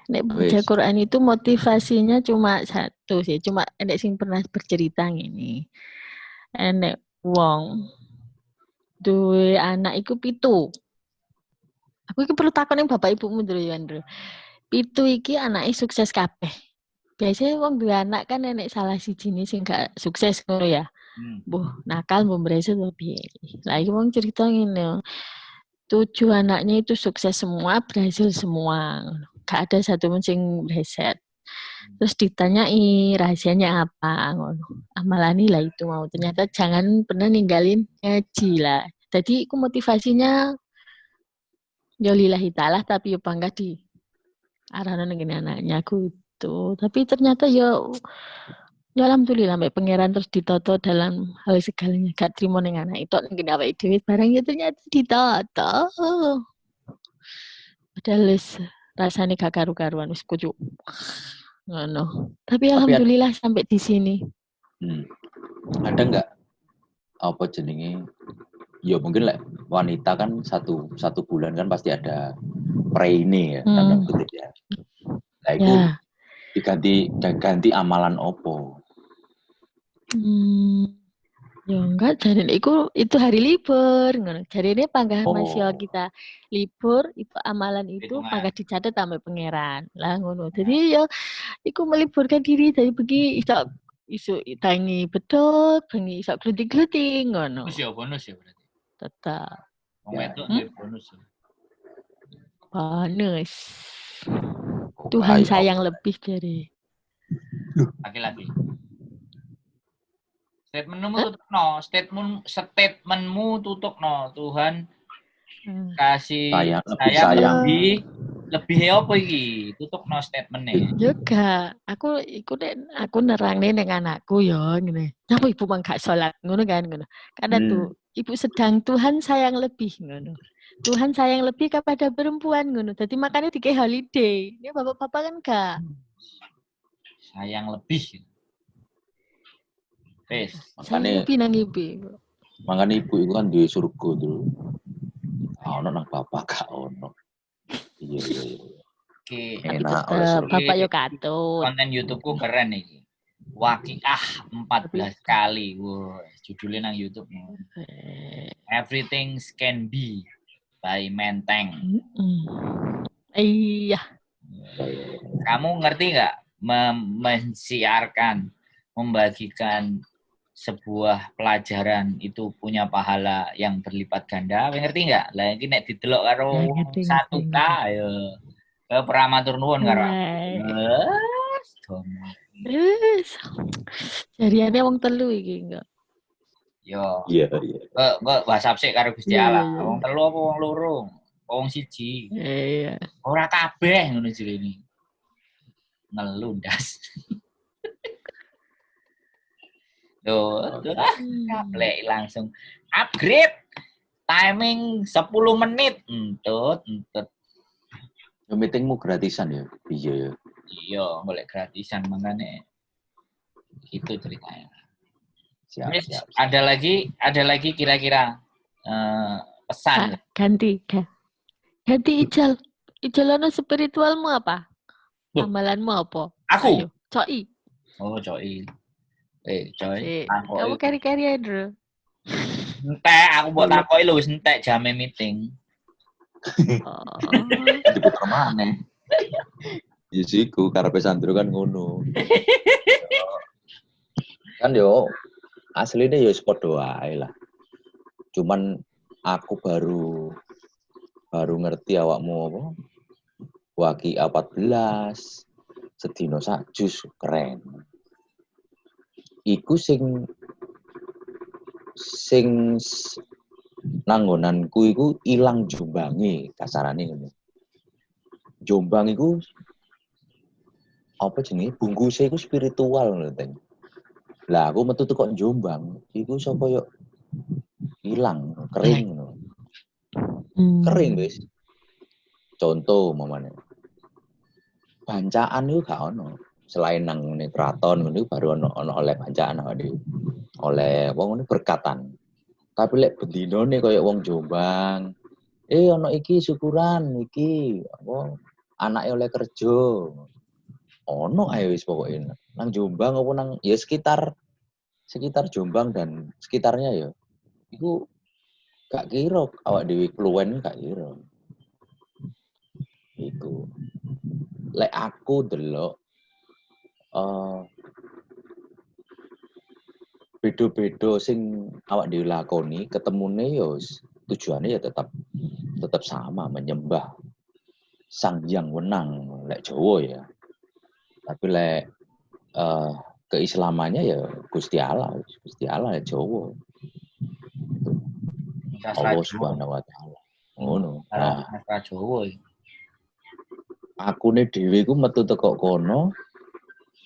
nek baca Wis. Quran itu motivasinya cuma satu sih, cuma nek sing pernah bercerita ngene. Enek wong duwe anak iku 7. Aku iki perlu takon ning bapak ibumu dulu ya, Andrew. 7 iki anake sukses kabeh. Biasanya wong duwe anak kan enek salah sijine sing gak sukses ngono ya. Mbuh nakal mbuh mbreset mbuh piye. Lah iki wong cerita ngene. 7 anaknya itu sukses semua, berhasil semua. Gak ada satu pun sing breset. Terus ditanyai rahasianya apa ngono. Amalani lah itu mau. Ternyata jangan pernah ninggalin ngaji lah. Jadi iku motivasinya yo lillahi ta'ala tapi yo bangga di arahno ning ngene anaknya gitu. Tapi ternyata yo ya alhamdulillah mbak pangeran terus ditoto dalam hal segalanya. Gak terima ning anak itu ning ngene awake dhewe barang ya ternyata ditoto. Padahal wis rasane gak karu-karuan wis kucuk. Ngono. Tapi alhamdulillah sampai di sini. Ada nggak apa jenenge? Ya mungkin lek wanita kan satu bulan kan pasti ada preine ya, tanda kutip ya. Nah, itu Ya. diganti amalan opo? Ya enggak, jarine iku itu hari libur ngono. Jarine panggah masih kita libur itu amalan itu Hitungan. panggah dicatat sampai pangeran. Lah ngono. Jadi ya iku meliburkan diri dari bengi iso isu tangi bedog, bengi iso gluting-gluting ngono. Bonus ya, bonus ya berarti. Tetap Wong Ya. wedok duwe bonus ya. bonus. Tuhan Ayo. sayang lebih dari. Laki-laki. Statementmu tutupno, statementmu tutupno. Tuhan kasih Sayang, lebih saya sayang. Lebih lebih apa iki? Tutupno statementnya. Juga, aku iku nek aku nerangne ning anakku ya ngene. Napa ibu mang gak salat ngono kan ngono. Karena tuh ibu sedang Tuhan sayang lebih ngono. Tuhan sayang lebih kepada perempuan ngono. Jadi makanya dikei holiday. Ini bapak-bapak kan gak. Sayang lebih. Wis. Sayang Makanya lebih nang ibu. Makanya ibu itu kan duwe surga dulu. Gak ono nang bapak gak ono. Iya. Oke. Tapi Enak oleh tetep surga. bapak yo katut. Konten YouTubeku keren iki. Waqiah 14 kali. Wah, judulnya nang YouTube. Everything Can Be by Menteng. Iya. Kamu ngerti nggak mensiarkan, membagikan sebuah pelajaran itu punya pahala yang berlipat ganda? Kowe ngerti nggak? Lah iki nek didelok karo Ya, ngerti, 1K ngerti. ya. Kaya pernah matur nuwun karo aku. Wes, domo. Wes. Jariane wong telu iki enggak. Yo, Iya. kok WhatsApp sik karo Gusti Iya, Allah. iya. Wong telu apa wong loro? Apa wong siji? Iya. Ora kabeh ngono jirene. Ngelundas. Tuh, tuh, ah, kaplek langsung upgrade timing 10 menit. Entut, entut. Ya, meetingmu gratisan ya? Iya ya. Iya, golek gratisan makanya itu ceritanya. Siap, Wis, siap. ada lagi kira-kira pesan. Ah, ganti, ganti Ijal. Ijal ono spiritualmu apa? Loh. Amalanmu apa? Aku. Ayo, coi. Oh, coi. Eh, coy, Sik. takoki. Kamu kari-kari Andrew. Entek, aku mbok takoki lho wis entek jame meeting. Oh. Diputer maneh. Ya siku karepe Sandro kan ngono. Kan yo aslinya yo wis padha wae lah. Cuman aku baru baru ngerti awakmu apa Waki 14 sedino sak jus keren. Iku sing sing nanggonanku iku ilang Jombange kasarane ngono. Jombang iku apa jenenge bungkuse iku spiritual ngono Teng. Lah aku metu teko Jombang iku iso koyo ilang, kering ngono. Kering wis. Contoh mamane. Bancaan iku gak ono. Selain nang ngene keraton ngono iku baru ono ono oleh bancaan awake dhewe. Oleh wong ngono berkatan. Tapi lek bendinone koyo wong Jombang, ono iki syukuran iki apa anake oleh kerja. Ono ae wis pokoke. Nang Jombang apa nang ya sekitar sekitar Jombang dan sekitarnya ya. Iku gak kira awak dhewe kluwen gak kira. Iku. Lek aku delok beda-beda sing awak dhewe lakoni ketemune ya wis tujuannya ya tetap tetap sama menyembah Sang Hyang Wenang lek Jawa ya. Tapi lek keislamannya ya Gusti Allah, Gusti Allah ya Jawa. Sastra Allah Jawa. Subhanahu wa taala. Ngono. Nah, Sastra Jawa iki. Akune dhewe iku metu teko kono,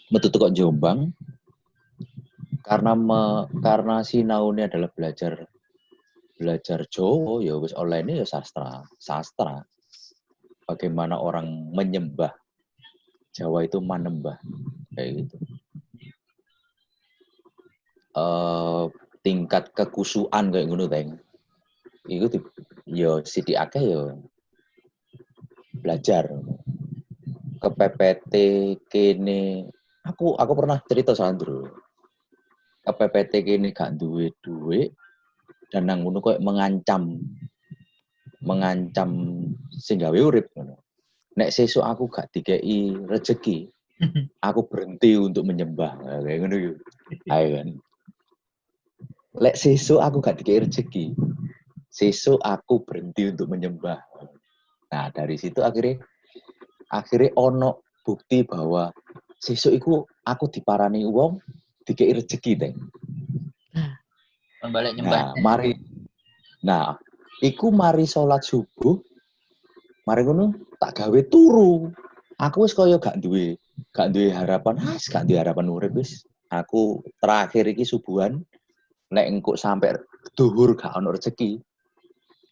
metu teko Jombang karena sinaune adalah belajar belajar Jawa ya wis olehne ya sastra, sastra. Bagaimana orang menyembah Jawa itu manembah kayak gitu. Tingkat kekusuan kayak ngono Teng. Iku ya sithik akeh ya belajar. Ke PPT kene aku pernah cerita Sandro. Ke PPT kene gak duwe duit dan nang ngono koyo mengancam mengancam sing gawe urip ngono. Nek sesuk aku gak dikei rezeki, aku berhenti untuk menyembah kayak ngono iku. Ayo kan. Lek sesuk aku gak dikei rezeki, sesuk aku berhenti untuk menyembah. Nah, dari situ akhirnya akhirnya ono bukti bahwa Sesuk iku aku diparani wong dikei rezeki, Teng. Kon balik nyembah. Nah, mari. Nah, iku mari salat subuh. Mari ngono tak gawe turu. Aku wis kaya gak duwe harapan, ah, gak duwe harapan urip wis. Aku terakhir iki subuhan, nek engko sampai duhur gak ono rezeki,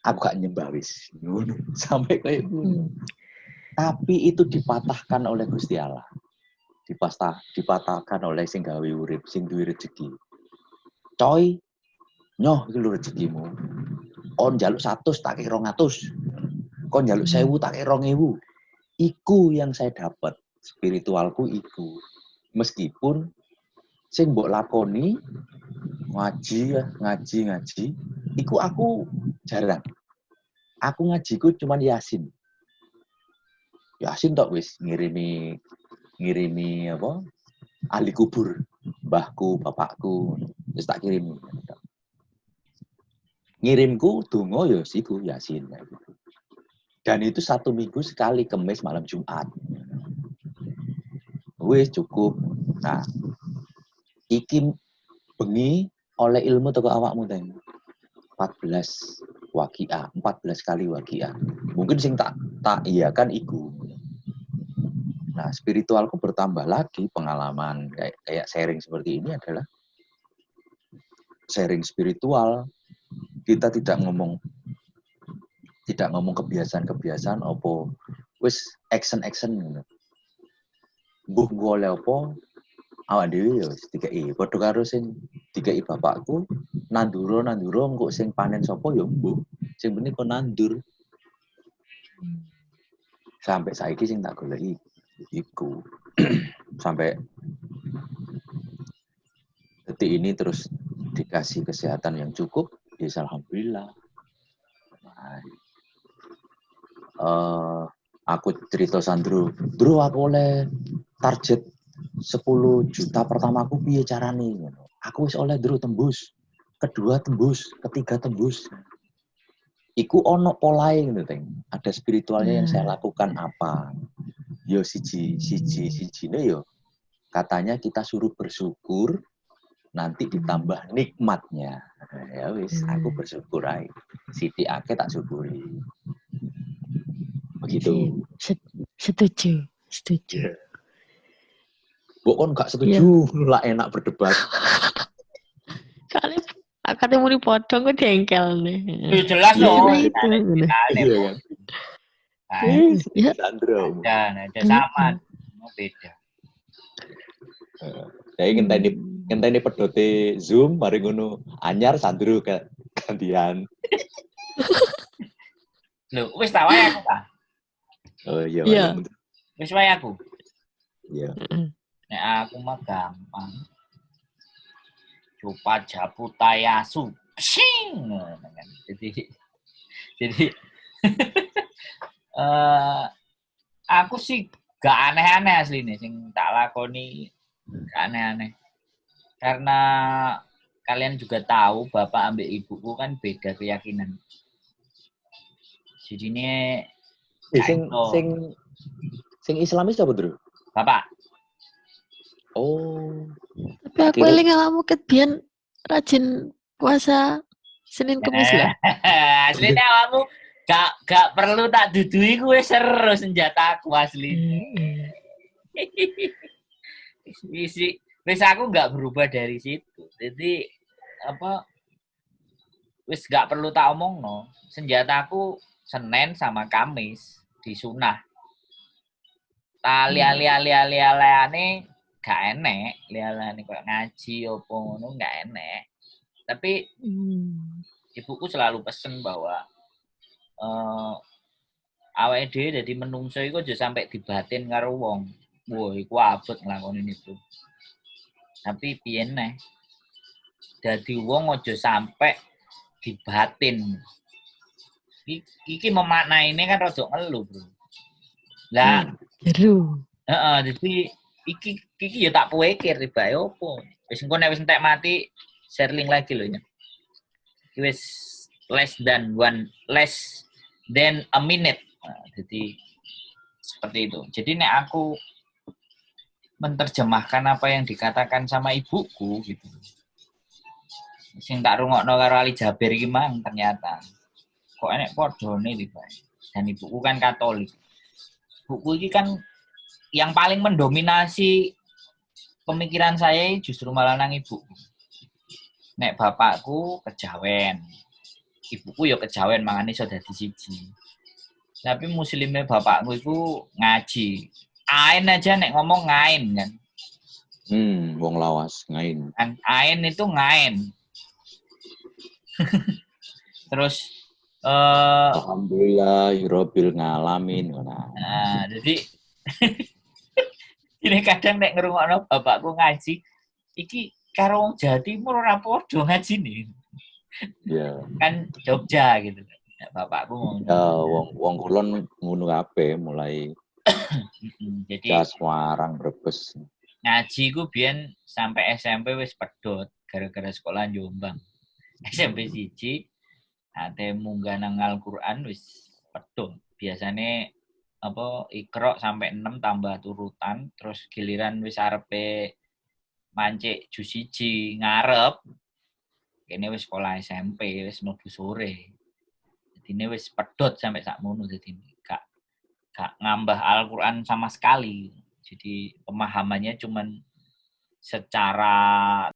aku gak nyembah wis. Ngono. Sampai kayak ngono. Tapi itu dipatahkan oleh Gusti Allah. Dipatahkan oleh sing gawe urip, sing duwe rezeki. Coy, nyoh iki lho rezekimu. Kon njaluk 100 tak kei 200. Kon njaluk 1000 tak kei 2000. Iku yang saya dapat, spiritualku iku. Meskipun sing mbok lakoni ngaji ya, ngaji ngaji, iku aku jarang. Aku ngajiku cuman Yasin. Yasin tok wis, ngirimi ngirimi apa? Ahli kubur, mbahku, bapakku, wis tak kirimi. Ngirimku donga ya siku Yasin kayak gitu. Dan itu satu minggu sekali, Kemis malam Jumat. Wis cukup. Nah, iki bengi oleh ilmu teko awakmu, Teng. 14 waqiah, 14 kali waqiah. Mungkin sing tak tak iya kan iku. Nah, spiritualku bertambah lagi pengalaman kayak kayak sharing seperti ini adalah sharing spiritual. Kita tidak ngomong kebiasaan-kebiasaan opo, wis action-action ngono. Mbuh engko oleh apa awak dhewe ya wis dikeki. Padha karo sing dikeki bapakku, nanduro nanduro, engko sing panen sapa ya mbuh. Sing penting kon nandur. Sampai saiki sing tak goleki iku. Sampai detik ini terus dikasih kesehatan yang cukup, ya alhamdulillah. Nah, aku cerita Sandro, "Bro, aku oleh target 10 juta pertama aku piye carane?" ngono. Aku wis oleh, Bro, tembus. Kedua tembus, ketiga tembus. Iku ono polae gitu, Teng. Ada spiritualnya yang saya lakukan apa. Yo siji siji sijine yo katanya kita suruh bersyukur, nanti ditambah nikmatnya. Nah, ya wis, aku bersyukur ae. Sithik akeh tak syukuri. Begitu. Setuju, setuju. Mbok kon gak setuju, lah enak berdebat. Kali akate muni padha kok jengkel nih. Ya jelas Iya, loh. itu. Iya kan? Nah, Ya, Sandro. ada, ada sama, beda. Saya ngenteni ngenteni pedote Zoom, mari ngono anyar Sandro ke gantian. Loh, wis tak wae aku ta? Oh iya. Iya. Wis wae aku. Iya. Nek aku mah gampang. Coba japutayasu. Psing. Ngono kan. Jadi aku sih gak aneh-aneh asline sing tak lakoni gak aneh-aneh. Karena kalian juga tahu bapak ambek ibuku kan beda keyakinan. Jadi ini Eh, sing sing sing Islamis apa, Bro? Bapak. Oh. Tapi aku eling awakmu ket biyen rajin puasa Senin Kamis lah. Aslinya awakmu gak gak perlu tak dudui, kuwe seru senjataku asli. Isi wis aku nggak berubah dari situ. Jadi apa wis gak perlu tak omongno. Senjataku Senin sama Kamis di sunah. Tali ali ali ali aliane gak enek, liane kayak ngaji opo ngono gak enek. Tapi ibuku selalu pesen bahwa awake dhewe dadi menungso iku aja sampai dibatin karo wong. Wah, iku abot nglakoni itu. Tapi piye neh? Dadi wong aja sampai dibatin. Iki memaknai ini kan rada ngelu, Bro. Lah, Jeru. Heeh, jadi iki iki ya tak pikir tibake opo. Wis engko nek wis entek mati share link lagi lho ya. Iki wis less than a minute. Nah, jadi seperti itu. Jadi nek aku Menerjemahkan apa yang dikatakan sama ibuku gitu. Sing tak rungokno karo Ali Jaber iki mang ternyata kok enek podone tiba. Dan ibuku kan Katolik. Ibuku iki kan yang paling mendominasi pemikiran saya justru malah nang ibuku. Nek bapakku kejawen. Ibuku ya kejawen, mangane iso dadi siji. Tapi muslimnya bapakku itu ngaji. Ain aja nek ngomong ngain kan. Wong lawas ngain. Kan ain itu ngain. Terus Alhamdulillahirabbil ngalamin. Nah. Nah, jadi ini kadang nek ngrungokno bapakku ngaji, iki karo wong Jawa Timur ora padha ngajine. Kan Jogja gitu. Nek bapakku ngomong. Ya, wong wong kulon ngono kabeh mulai Jadi Semarang, Brebes. Ngaji ku biyen sampai SMP wis pedot gara-gara sekolah Jombang. SMP 1 ate munggah nang Al-Qur'an wis pedot. Biasane apa Iqra sampai 6 tambah turutan, terus giliran wis arepe mancik juz 1 ngarep kene wis sekolah SMP wis mlebu sore. Jadi wis pedot sampai sakmono, dadi gak ngambah Al-Qur'an sama sekali. Jadi pemahamannya cuman secara